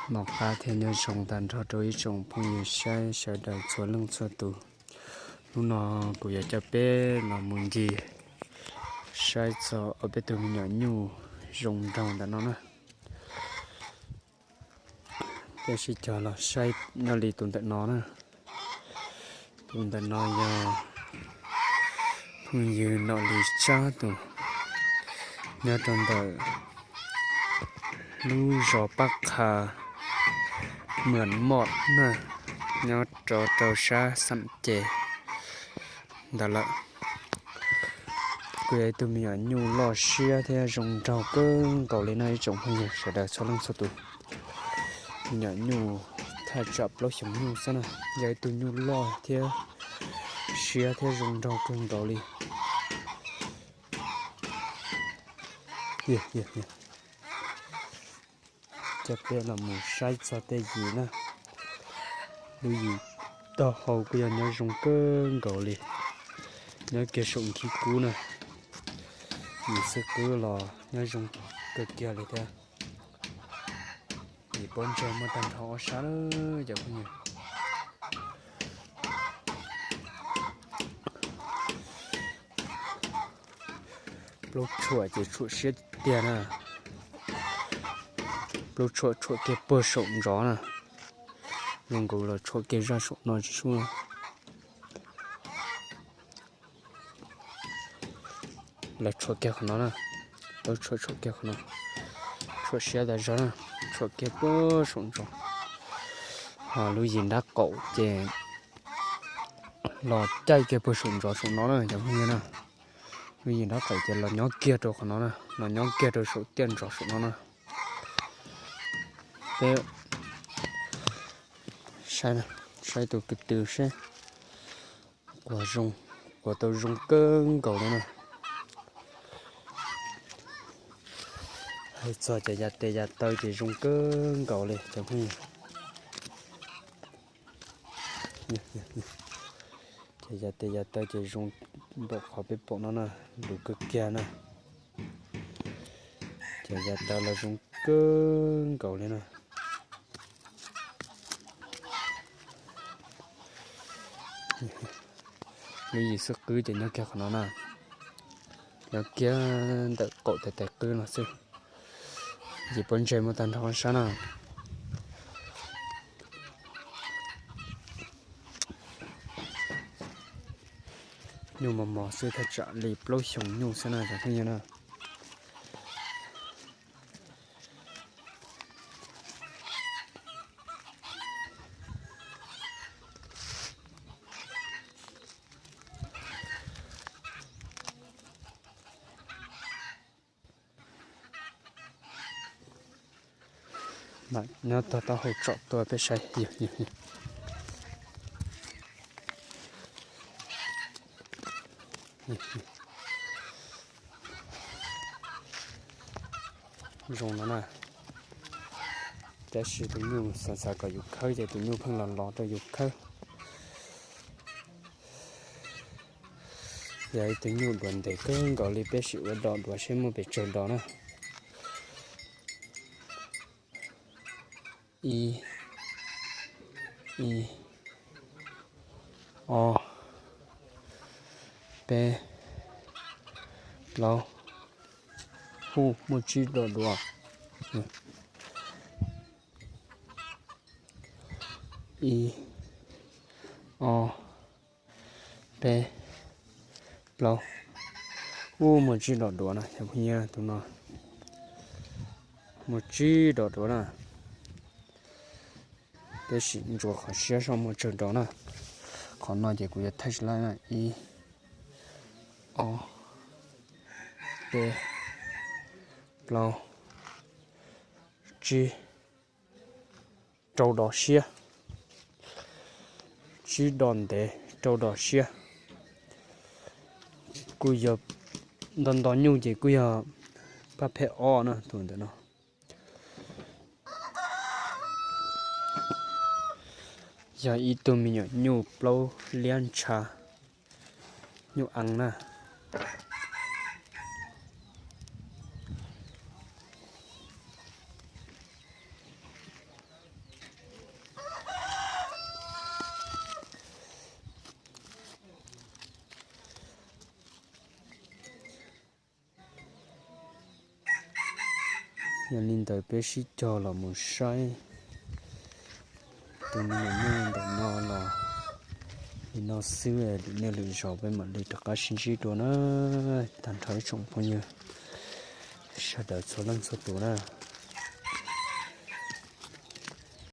Moj qab thiab nyob zoo tag nrho rau ib tsoom phooj ywg saib sawv daws txhua leej txhua tus. Hnub no kuv yuav coj peb los mus ncig saib txog ob peb tug me nyuam nyuj zoo nraug ntawm no na. Peb sib cog los saib nyob li tus ntawm no na. Tus ntawm no yog phooj ywg Nom Lis Tsab tus, nyob rau ntawm lub zos Pab Qha, Muas Moj na, nyob rau rau sab Xam Ces ntawd lawm. Kuj yog ib tug me nyuam nyuj loj siab thiab zoo nraug kawg nkaus li na ib tsoom phooj ywg sawv daws txhua leej txhua tus. Me nyuam nyuj thaj tsam plaub xyoos nyuj xwb na, yog ib tug nyuj loj thiab siab thiab zoo nraug kawg nkaus li. Coj peb los mus saib txog tej yim na. Lub yim taub hau kuj yog nyob zoo kawg nkaus li, nyob kiag saum nkhib kub na. Yim xwb qwb los nyob zoo kawg kiag li thiab. Yim pob ntseg muaj tag nrho ob sab lawm cov phooj ywg. Plaub tshuam ces tshuam siab tiag na. Plaub tshuam tshuam kiag puag saum ntsos na. Zoo nkaus los tshuam kiag zaj saum no tsis sub. Lawv tshuam kiag qhov no na. Plaub tshuam tshuam kiag qhov no. Tshuam siab tas zog na. Tshuam kiag puag saum ntsos. Ho lub yim nrab qaum ces los caij kiag puag saum ntsos saum no na cov phooj ywg na. Lub yim nrab qaum ces los nyob kiag rau qhov no na, los nyob kiag rau saum tiaj ntsos saum no na. Peb saib, saib tus kwv tw seb quas zoo, quas tau zoo kawg nkaus li na. Hais txog cov yav tes yav taw ces zoo kawg nkaus li cov phooj ywg. Ces yav tes yav taw ces zoo npaum qhov peb pom no na, luv kawg kiag na. Ces yav taw los zoo kawg nkaus li na. Lub yim xwb qwb ces nyob kiag qhov no na, nyob kiag ntawm qaum tes tes qwb no xwb. Yim pob ntseg muaj tag nrho sab na. Nyuj mos mos xwb thaj tsam li plaub xyoos nyuj xwb na cov phooj ywg na. Nyob tog taub hau tsom tuaj peb saib. Zoo no na. Tab sis tus nyuj xav xav kom yus khawb ces tus nyuj pheej los los rau yus khawb. Yog ib tug nyuj duav ntev kawg nkaus li, peb sim ua dom duav seb muaj pes tsawg dos na. Ib, ib, ob, peb, plaub, hu, muaj tsib dos duav. Ib, ob, peb, plaub, hu, muaj tsib dos duav na cov phooj ywg, tus no muaj tsib dos duav na. Peb sim ntsuas qhov siab seb muaj tsawg dos na. Qhov no ces kuv yuav thaij tsis laib na. Ib, ob, peb, plaub, tsib, rau dos siab. Tsib dos ntev, rau dos siab. Kuj yog nto nto nyuj ces kuj yog pab phem ob na tus ntawm no. Yog ib tug me nyuam nyuj plaub liab ntsha, nyuj eev na. Yog li ntawd peb sib cog los mus saib tus me nyuam nyuj ntawm no los li no xwb, lwm niaj lwm zaus peb mam li rov qab sib ntsib dua na. Tag nrho ib tsoom phooj ywg sawv daws txhua leej txhua tus na.